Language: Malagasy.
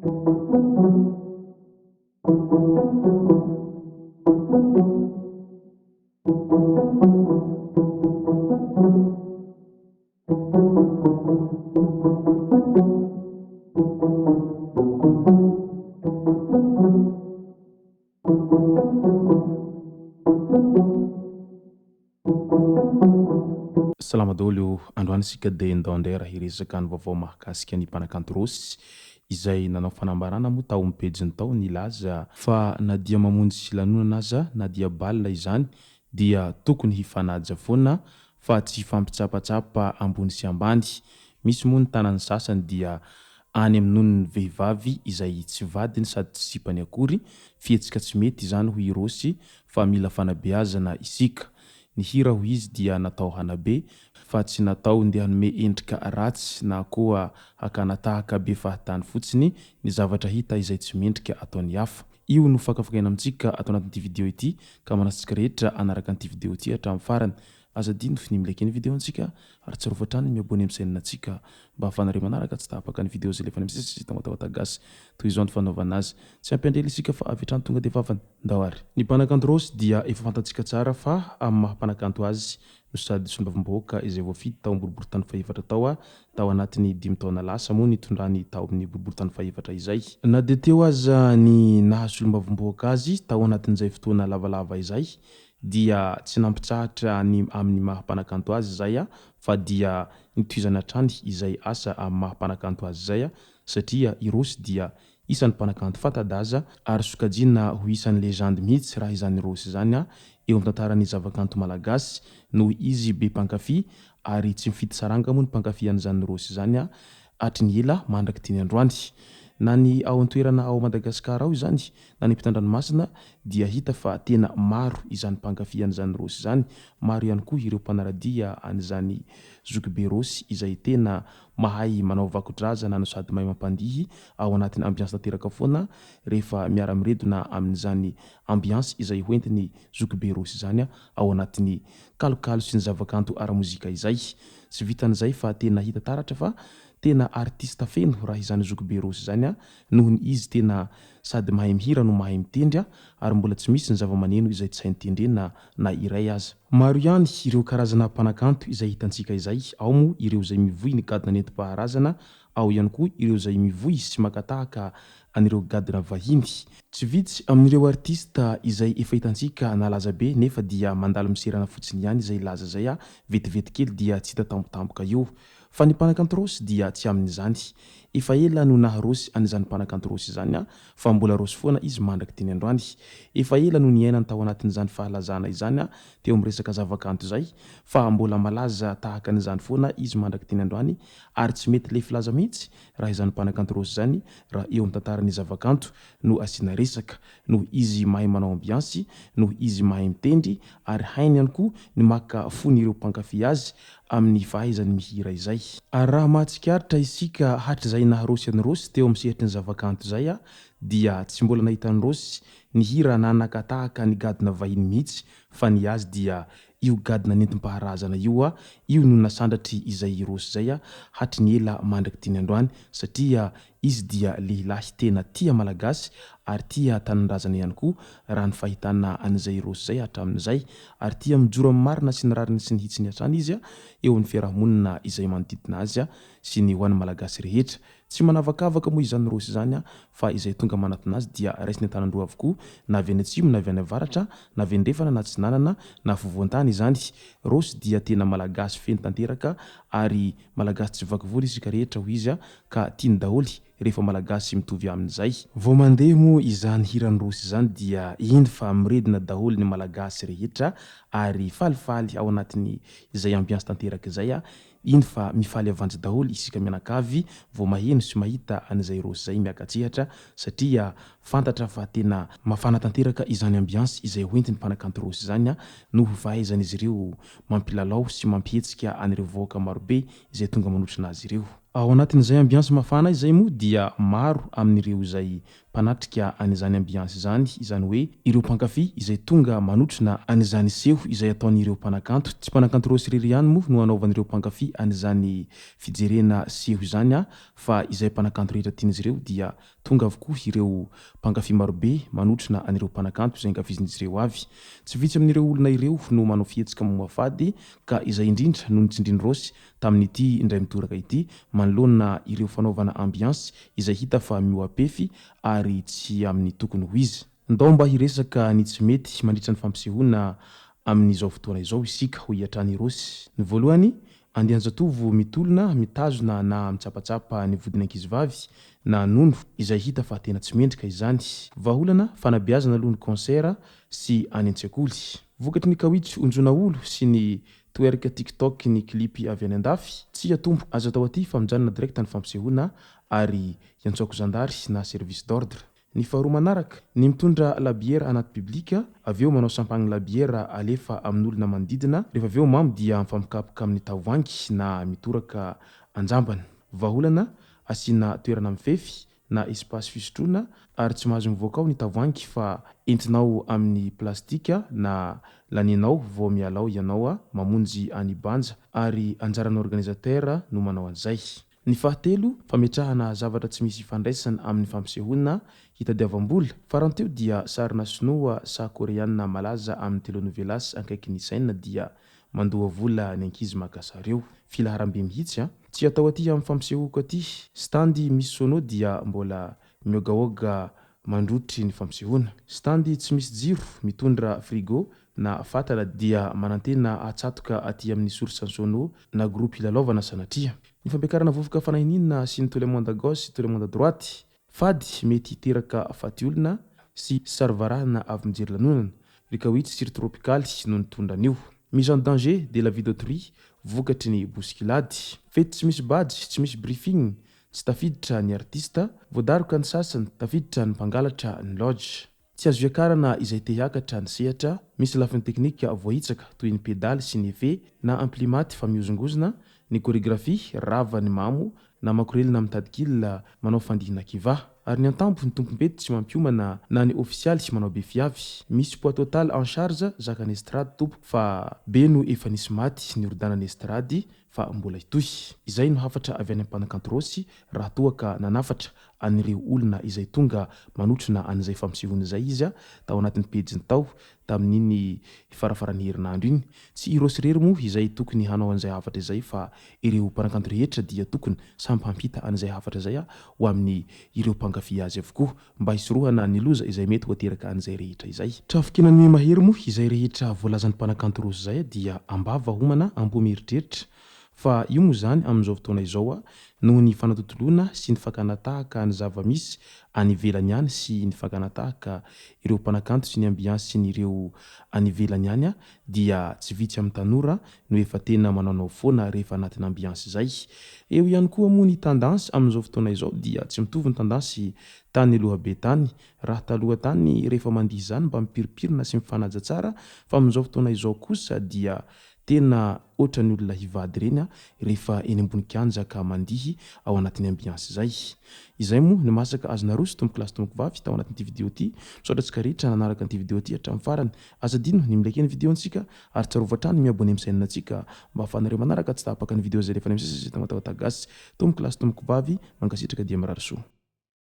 Salama daholo o! Androany isika dia ndao indray raha hiresaka ny vaovao mahakasika ny mpanakanto Rossy izay nanao fanambarana moa tao amin'ny pejiny tao nilaza fa na dia mamonjy lanonana aza na dia bal izany dia tokony hifanaja foana fa tsy hifampitsapatsapa ambony sy ambany. Misy moa ny tanan'ny sasany dia any amin'ny nonon'ny vehivavy izay tsy vadiny sady tsy sipany akory, fihetsika tsy mety izany hoy i Rossy fa mila fanabeazana isika. Ny hira hoy izy dia natao hanabe fa tsy natao ndeha hanome endrika ratsy na koa hakana tahaka be fahatany fotsiny ny zavatra hita izay tsy mendrika ataon'ny hafa. Io no fakafakaina amintsika ato anatin'ity video ity ka manasa antsika rehetra hanaraka an'ity video ity hatramin'ny farany. Aza adino ny mi-like ny video antsika ary tsarovy hatrany ny mi-abonner amin'ny chaîne antsika mba ahafahanareo manaraka tsy tapaka ny video izay alefa any amin'ny sisy Tamatawata Gasy. Toy izao ny fanaovana azy. Tsy ampy andrela isika fa avy hatrany tonga dia vavany. Ndao ary. Ny mpanakanto Rossy dia efa fantatsika tsara fa amin'ny maha mpanakanto azy no sady solombavambahoaka izay voafidy tao amin'ny boriborintany fahefatra tao tao anatin'ny dimy taona lasa moa nitondrany tao amin'ny boriborintany fahefatra izay. Na dia teo aza ny naha solombavambahoaka azy tao anatin'izay fotoana lavalava izay dia tsy nampitsahatra ny amin'ny maha mpanakanto azy izay fa dia nitohizany hatrany izay asa amin'ny maha mpanakanto azy izay satria i Rossy dia isan'ny mpanakanto fanta-daza ary sokajiana ho isan'ny legende mihitsy raha izany Rossy izany eo amin'ny tantaran'ny zavakanto malagasy noho izy be mpankafy ary tsy mifidy saranga moa ny mpankafy an'izany Rossy izany hatry ny ela mandrak'ity ny androany. Na ny ao an-toerana ao Madagasikara ao izany na ny ampitan-dranomasina dia hita fa tena maro izany mpankafy an'izany Rossy izany, maro ihany koa ireo mpanara-dia an'izany zokibe Rossy izay tena mahay manao vakodrazana no sady mahay mampandihy ao anatin'ny ambiance tanteraka foana rehefa miara-miredona amin'izany ambiance izay hoentin'i zokibe Rossy izany ao anatin'ny kalokalo sy ny zavakanto ara-mozika izay. Tsy vitan'izay fa tena hita taratra fa tena artista feno raha izany zokibe Rossy izany noho ny izy tena sady mahay mihira no mahay mitendry ary mbola tsy misy ny zavamaneno izay tsy hainy tendrena na iray aza. Maro ihany ireo karazana mpanakanto izay hitantsika izay, ao moa ireo izay mivoy ny gadona nentim-paharazana, ao ihany koa ireo izay mivoy sy maka tahaka an'ireo gadona vahiny. Tsy vitsy amin'ireo artista izay efa hitantsika nalaza be nefa dia mandalo miserana fotsiny ihany izay laza izay vetivety kely dia tsy hita tampotampoka eo. Fa ny mpanakanto Raosy dia tsy amin'izany. Efa ela no naha Raosy an'izany mpanakanto Raosy izany fa mbola Raosy foana izy mandrak'ity ny androany. Efa ela no niainany tao anatin'izany fahalazana izany teo amin'ny resaka zavakanto izay fa mbola malaza tahaka an'izany foana izy mandrak'ity ny androany ary tsy mety lefy laza mihitsy raha izany mpanakanto Raosy izany raha eo amin'ny tantaran'ny zavakanto no asiana resaka noho izy mahay manao ambiansy, noho izy mahay mitendry ary hainy ihany koa ny maka fon'ireo mpankafy azy amin'ny fahaizany mihira izay. Ary raha mahatsikaritra isika hatrizay naha Rossy an'i Rossy teo amin'ny sehatry ny zavakanto izay dia tsy mbola nahita an'i Rossy nihira na naka tahaka ny gadona vahiny mihitsy fa ny azy dia io gadona nentim-paharazana io io no nasandratry izay Rossy izay hatry ny ela mandrak'ity ny androany satria Izy dia lehilahy tena tia Malagasy ary tia tanindrazana ihany koa raha ny fahitana an'izay Rossy izay hatramin'izay ary tia mijoro amin'ny marina sy ny rariny sy ny hitsiny hatrany izy eo amin'ny fiarahamonina izay manodidina azy sy ny ho an'ny Malagasy rehetra. Tsy manavakavaka moa izany Rossy izany fa izay tonga manatona azy dia raisiny an-tanan-droa avokoa na avy any atsimo na avy any avaratra na avy andrefana na atsinanana na afovoan-tany izany. Rossy dia tena Malagasy feno tanteraka ary Malagasy tsy vaky volo isika rehetra hoy izy ka tiany daholo rehefa Malagasy mitovy aminy izay. Vao mandeha moa izany hiran'i Rossy izany dia iny fa miredona daholo ny Malagasy rehetra ary falifaly ao anatin'ny izay ambiance tanteraka izay, iny fa mifaly avantsy daholo isika mianakavy vao maheno sy mahita an'izay Rossy izay miaka-tsehatra satria fantatra fa tena mafana tanteraka izany ambiance izay hoentin'ny mpanakanto Rossy izany noho fahaizan'izy ireo mampilalao sy mampihetsika an'ireo vahoaka marobe izay tonga manotrona azy ireo. Ao anatin'izay ambiance mafana izay moa dia maro amin'ireo izay mpanatrika an'izany ambiance izany, izany hoe ireo mpankafy izay tonga manotrona an'izany seho izay ataon'ireo mpanakanto. Tsy mpanakanto Rossy irery ihany moa no anaovan'ireo mpankafy an'izany fijerena seho izany fa izay mpanakanto rehetra tian'izy ireo dia tonga avokoa ireo mpankafy marobe manotrona an'ireo mpanakanto izay ankafizin'izy ireo avy. Tsy vitsy amin'ireo olona ireo no manao fihetsika mamoafady ka izay indrindra no nitsindrin'i Rossy tamin'ity indray mitoraka ity manoloana ireo fanaovana ambiansy izay hita fa mihoa-pefy ary tsy amin'ny tokony ho izy. Ndao mba hiresaka ny tsy mety mandritra ny fampisehoana amin'izao fotoana izao isika, hoy hatrany i Rossy. Ny voalohany, andian-jatovo mitolona, mitazona na mitsapatsapa ny vodin'ny ankizivavy na nono, izay hita fa tena tsy mendrika izany. Vahaolana, fanabeazana aloha ny concert sy any an-tsekoly. Vokatry ny kawitry onjonaolo sy ny Twerk tiktok ny clip avy any andafy? Tsia tompo, aza atao aty fa mijanona direct ny fampisehoana ary iantsoako zandary na service d'ordre. Ny faharoa manaraka, ny mitondra labiera anaty public, avy eo manao sampagny labiera alefa amin'olona manodidina, rehefa avy eo mamo dia mifampikapoka amin'ny tavoahangy na mitoraka anjambany. Vahaolana, asiana toerana mifefy na espace fisotroana ary tsy mahazo mivoaka ao ny tavoahangy fa entinao amin'ny plastika na lanianao vao miala ao ianao mamonjy any Banja ary anjaran'ny organisateur no manao an'izay. Ny fahatelo, fametrahana zavatra tsy misy ifandraisana amin'ny fampisehoana hitadiavam-bola. Farany teo dia sarina sinoa sa koreana malaza amin'ny telenovelas akaikin'ny scène dia Mandoa vola ny ankizy maka sary eo. Filaharam-be mihitsy an! Tsy atao aty amin'ny fampisehoako aty. Stand misy sono dia mbola miogaoga mandrotry ny fampisehoana. Stand tsy misy jiro, mitondra frigo na fatana dia manantena hatsatoka aty amin'ny source sono na groupe hilalaovana sanatria. Ny fampiakarana vovoka fanahiniana sy ny tout le monde à gauche sy tout le monde à droite. Fady mety hiteraka faty olona sy sarivarahana avy mijery lanonana. Ry kawitry sy ry tropikaly no nitondra an'io. Mise en danger de la vie d'autrui vokatry ny bosikilady. Fety tsy misy badge, tsy misy briefing, tsy tafiditra ny artista, voadaroka ny sasany, tafiditra ny mpangalatra ny lodge. Tsy azo iakarana izay te hiakatra ny sehatra, misy lafiny teknika voahitsaka toy ny pedaly sy ny effet na ampli maty fa mihozongozona, ny choregraphie rava ny mamo na makorelina mitady kil manao fandihina kivà. Ary ny antambo ny tompom-pety tsy mampiomana na ny ofisialy manao be fiavy. Misy poids total en charge zakan'ny estrade tompoko fa be no efa nisy maty nirodanan'ny estrade fa mbola hitohy. Izay no hafatra avy any am-panakanto Rossy raha toa ka nanafatra an'ireo olona izay tonga manotrona an'izay fampisehoana izay izy tao anatin'ny pejiny tao tamin'iny farafaran'ny herinandro iny. Tsy i Rossy irery moa izay tokony hanao an'izay hafatra izay fa ireo mpanakanto rehetra dia tokony samy hampita an'izay hafatra izay ho amin'ny ireo mpankafy azy avokoa mba hisorohana ny loza izay mety ho ateraka an'izay rehetra izay. Trafikena ny mahery moa izay rehetra voalazan'ny mpanakanto Rossy izay dia ambava homana ampo mieritreritra Fa io moa izany amin'izao fotoana izao noho ny fanatontoloana sy ny fakana tahaka ny zava-misy any ivelany any sy ny fakana tahaka ireo mpanakanto sy ny ambiance-n'ireo any ivelany any dia tsy vitsy amin'ny tanora no efa tena manaonao foana rehefa anatina ambiance izay. Eo ihany koa moa ny tendance amin'izao fotoana izao dia tsy mitovy ny tendance tany aloha be tany. Raha taloha tany rehefa mandihy izany mba mipirimpirina sy mifanaja tsara fa amin'izao fotoana izao kosa dia Tena ohatran'ny olona hivady ireny rehefa eny ambony kianja ka mandihy ao anatin'ny ambiance izay. Izay moa ny masaka azo naroso tompoko lahy sy tompoko vavy tao anatin'ity video ity. Misaotra antsika rehetra nanaraka an'ity video ity hatramin'ny farany. Aza adino ny mi-like ny video ntsika ary tsarovy hatrany ny mi-abonner amin'ny chaîne ntsika mba ahafahanareo manaraka tsy tapaka ny video izay alefanay misesy eto Tamatave Gasy. Tompoko lahy sy tompoko vavy, mankasitraka dia mirary soa.